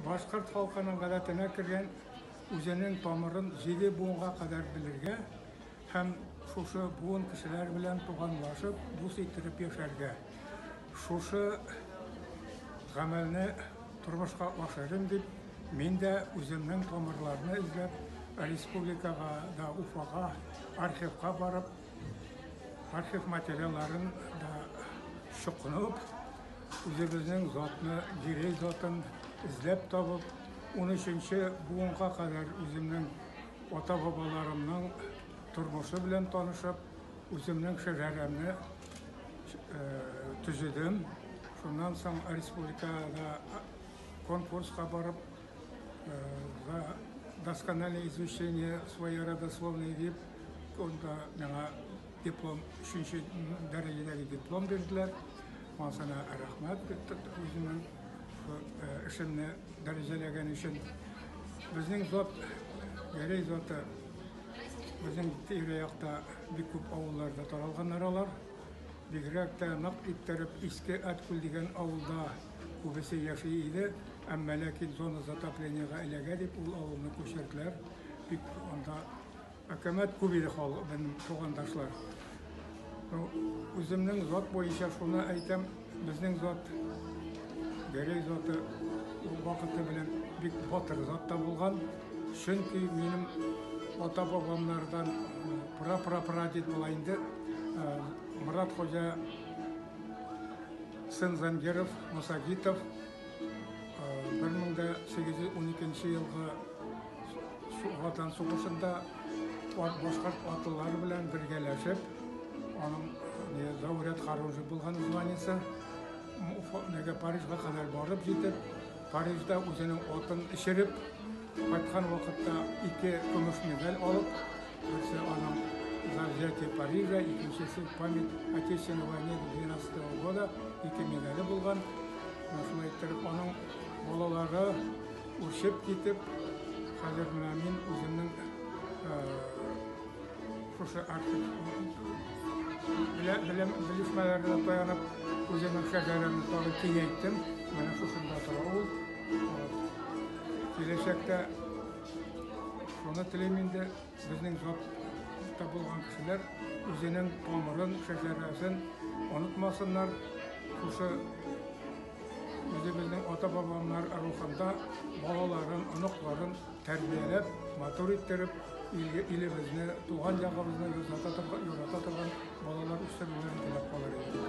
Башҡорт халҡының ғәҙәтенә кергән үҙенең тамырын 7 быуынға ҡәҙәр белергә һәм шушы быуын кешеләр белән туғанлашып, дуҫ иттереп йәшәргә. Шушы ғәмәлне тормошҡа ашырым дип, мин дә үҙемдең тамырларны эҙләп, республикаға да, Уфаға, архивҡа барып, архив материалларын да соҡоноп, үҙебеҙҙең затны, Гирей затын эҙләп табып, 13-нче быуынға ҡәҙәр үҙемдең ата-бабаларымның тормошо белән танышып, үҙемдең шәжәрәмне төҙөҙөм. Шунан һуң республикада конкурсҡа барып, за доскональное изучение своей родословной дип, унда миңа диплом, 3-нче дәрәжәләге диплом бирҙеләр. Монысына рәхмәт үҙемдең эшемне дәрәжәләгән өсөн. Беҙҙең зат, Гәрәй заты, беҙҙең тирә-яҡта бик күп ауылларҙа таралғандар алар. Бигерәк тә ныҡ иттереп Иҫке Әткүл тигән ауылда күбесе йәшәй ине, әммә ләкин зона затоплениеға эләгә дип ул ауылны күсерҙеләр. Бик унда әкәмәт күп ине халыҡ, беҙҙең туғандашлар. Үҙемдең зат буйынса шуны әйтәм, беҙҙең зат, Гәрәй заты ул ваҡыты белән бик батыр зат та булған. Сөнки минең ата-бабамларҙан пра-пра-прадед була инде, Морат Хужа сын Зангеров, Мусагитов 1812 йылғы Ватан һуғышында башҡорт атлылары белән бергәләшеп, аның зауряд хорунжий булған званиесы, Парижға ҡәҙәр барып етеп, Парижда үҙенең атын эшереп, ҡайтҡан ваҡытта 2 көмөш медаль алып, берсе аның за взятие Парижа, икенсеһе память Отечественной войны 12 года, 2 медале булған. Шулай иттереп, аның балалары үрсеп китеп, хәҙер менә мин үҙемдең шушы архив белешмәләренә таянып, үҙемдең шәжәрәмне тағы киңәйттем. Менә шушында тора ул. Киләсәктә шуны теләйем инде, беҙҙең затта булған кешеләр үҙенең тамырын, шәжәрәсен онотмаһыннар. Шушы үҙебеҙҙең ата-бабалар рухында балаларын, оноҡларын тәрбиәләп, матур иттереп, илебеҙҙе, туған яғыбыҙҙы ярата торған балалар үҫтереүҙәрен теләп ҡалыр инем.